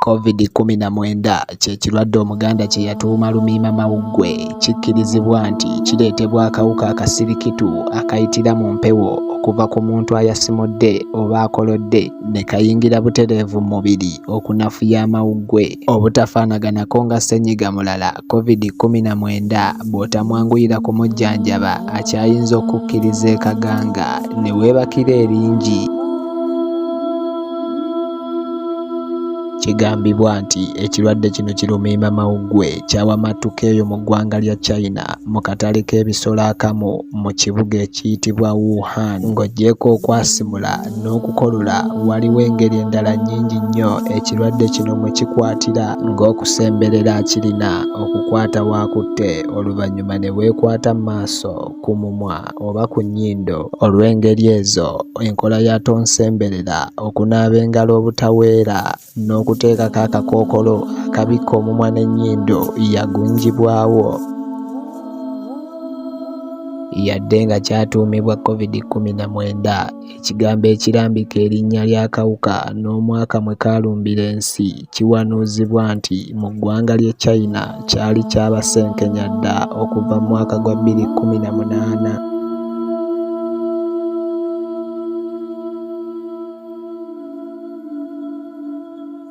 Covid 19 kye kirwadde Omuganda kye yatuuma Lumiima Mawuggwe. Kikkirizibwa nti kireetebwa akawuka akasirikitu akayitira mu mpewo okuva ku muntu ayasimudde oba akolodde ne kayingira butereevu mu mubiri okunafuya amawuggwe. Obutafaanaganako nga ssennyiga mulala, Covid 19 bw'otamwanguyira kumujjanjaba akyayinza okukkiriza e Kaganga ne weebakira eringi. Kigambibwa nti ekirwadde kino ki Lumiima mawuggwe kyawamattuka eyo mu ggwanga lya China mu katale k'ebisolo akamu mu kibuga ekiyitibwa Wuhan. Ng'oggyeeko okwasimula n'okukolola, waliwo engeri endala nnyingi nnyo ekirwadde kino mwe kikwatira ng'okusemberera akirina, okukwata w'akutte oluvannyuma ne weekwata mu maaso, ku mumwa oba ku nnyindo. Olw'engeri ezo, enkola ya tonsemberera, okunaaba engalo obutaweera n'okuteekako akakookolo akabikka omumwa n'ennyindo yagunjibwawo. Yadde nga kyatuumibwa Covid 19, ekigambo ekirambika erinnya ly'akawuka n'omwaka mwe kaalumbira ensi kiwanuuzibwa nti mu ggwanga ly'e China kyali kyabasenkenya dda okuva mu mwaka gwa 2018.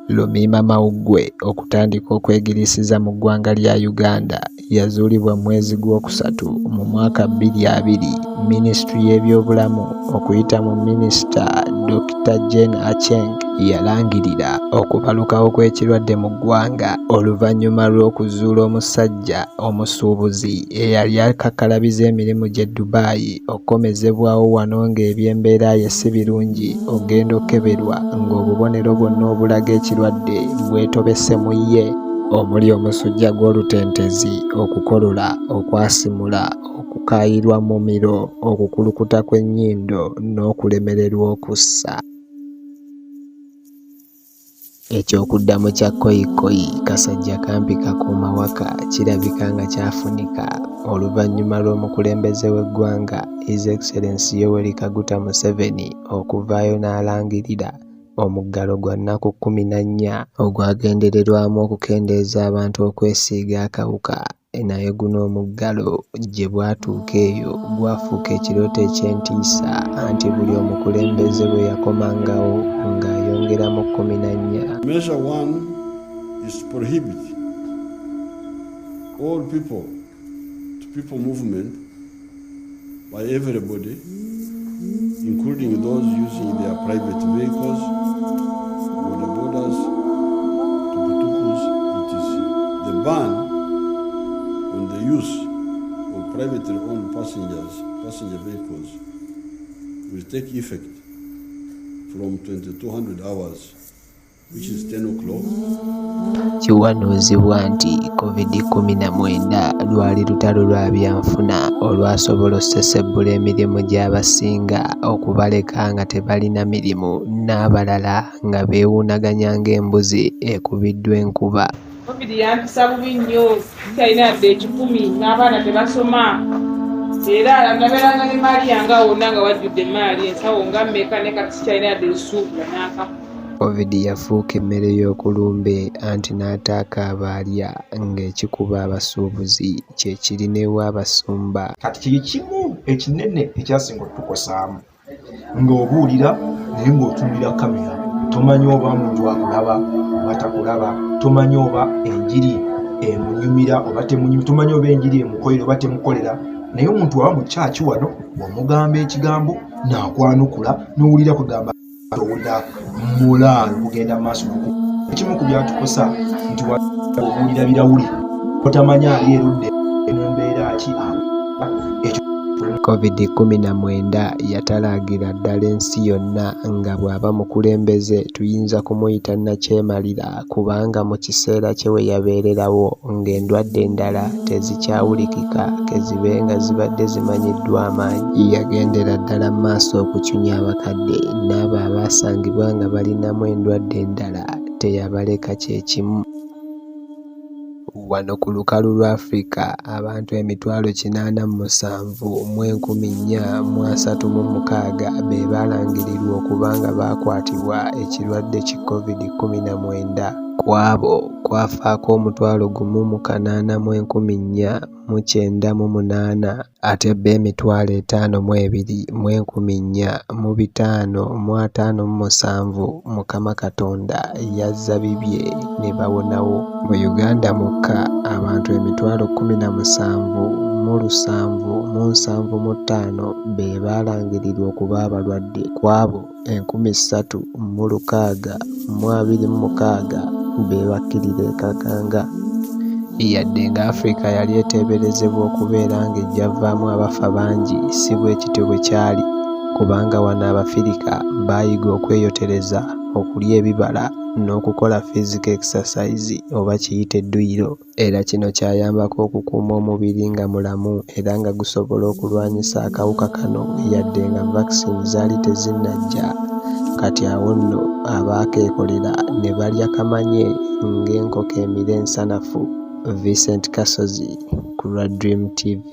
Lumiima mawuggwe okutandika okwegiriisiza mu ggwanga lya Uganda yazuulibwa mu mwezi Gwokusatu mu mwaka 2020, Minisitule y'ebyobulamu okuyita mu Minisita Dokita Jane Aceng yalangirira okubalukawo kw'ekirwadde mu ggwanga oluvannyuma lw'okuzuula omusajja omusuubuzi eyali akakkalabiza emirimu gye Dubai okukomezebwawo wano ng'ebyembeera ye si birungi ogenda okukeberwa ng'obubonero bwonna obulaga ekirwadde bwetobese mu ye omuli omusujja gw'olutentezi, okukolola, okwasimula, okukaayirwa mu mumiro, okukulukuta kw'ennyindo n'okulemererwa okussa. Eky'okuddamu kya Kkoyi Kkoyi kasajja kampi kakuuma waka kirabika nga kyafunika oluvannyuma lw'omukulembeze w'eggwanga His Excellency Yoweri Kaguta Museveni okuvaayo n'alangirira omuggalo gwa nnaku 14 ogwagendererwamu okukendeeza abantu okwesiiga akawuka naye guno omuggalo gye bwatuuka eyo gwafuuka ekirooto eky'entiisa anti buli omukulembeze bwe yakomangawo ng'ayongeramu 14. Measure one is to prohibit all people to people movement by everybody, including those using their private vehicles, boda bodas, tukutukus, etc. The ban on the use of privately owned passenger vehicles will take effect from 2200 hours, which is 10 o'clock. Kiwanuuzibwa nti Covid 19 lwali lutalo lwa byanfuna olwasobola okusesebbula emirimu gy'abasinga okubaleka nga tebalina mirimu n'abalala nga beewuunaganya ng'embuzi ekubiddwa enkuba. Covid yampisa bubi nnyo, sikyalina yadde 100, n'abaana tebasoma. Era nabeeranga ne maali yange awo wonna nga wajjudde emaali, ensawo nga mmeka, naye kati sikyalina yadde nsuubula n'akamu. Covid yafuuka emmere y'okulumbe anti n'ataakaaba alya ng'ekikuba abasuubuzi kye kiri n'ew'abasumba. Kati kye kimu ekinene ekyasinga otutukosaamu ng'obuulira naye ng'otunulira kamera, tomanyi oba muntu akulaba oba takulaba, tomanyi oba enjiri emunyumira oba temunyumira, tomanyi oba enjiri emukolera oba temukolera. Naye omuntu waba mu kyaki wano bw'omugamba ekigambo n'akwanukula n'owulira kugamba owulira mulaalo kugenda mu maaso. Ekimu ku byatukosa nti obuulira birawuli otamanya ali erudde mu mbeera ki ekyo. Covid 19 yatalaagira ddala ensi yonna nga bw'aba mukulembeze tuyinza kumuyita nnakyemalira kubanga mu kiseera kye we yabeererawo ng'endwadde endala tezikyawulikika ke zibe nga zibadde zimanyiddwa amaanyi. Yagendera ddala mu maaso okucunya abakadde n'abo abaasangibwa nga balinamu endwadde endala teyabaleka kye kimu. Wano ku lukalu lwa Afrika abantu 807,436 be baalangirirwa okuba nga baakwatibwa ekirwadde ki Covid 19. Ku abo kwafaako 1,084,998 ate bo 52,557 Mukama Katonda yazza bibye ne bawonawo. Mu Uganda mwokka abantu 17,775 be baalangirirwa okuba abalwadde, ku abo 3,626 be bakkirira e Kaganga. Yadde nga Afrika yali eteeberezebwa okubeera ng'ejja vaamu abafa bangi si bwe kityo bwe kyali kubanga wano Abafirika baayiga okweyotereza, okulya ebibala n'okukola physical exercise oba kiyite dduyiro. Era kino kyayambako okukuuma omubiri nga mulamu era nga gusobola okulwanyisa akawuka kano yadde nga vaccine zaali tezinnajja. Kati awo nno abaakeekolera ne balya kamanye ng'enkoko emira ensanafu. Vincent Kasozi ku lwa Dream TV.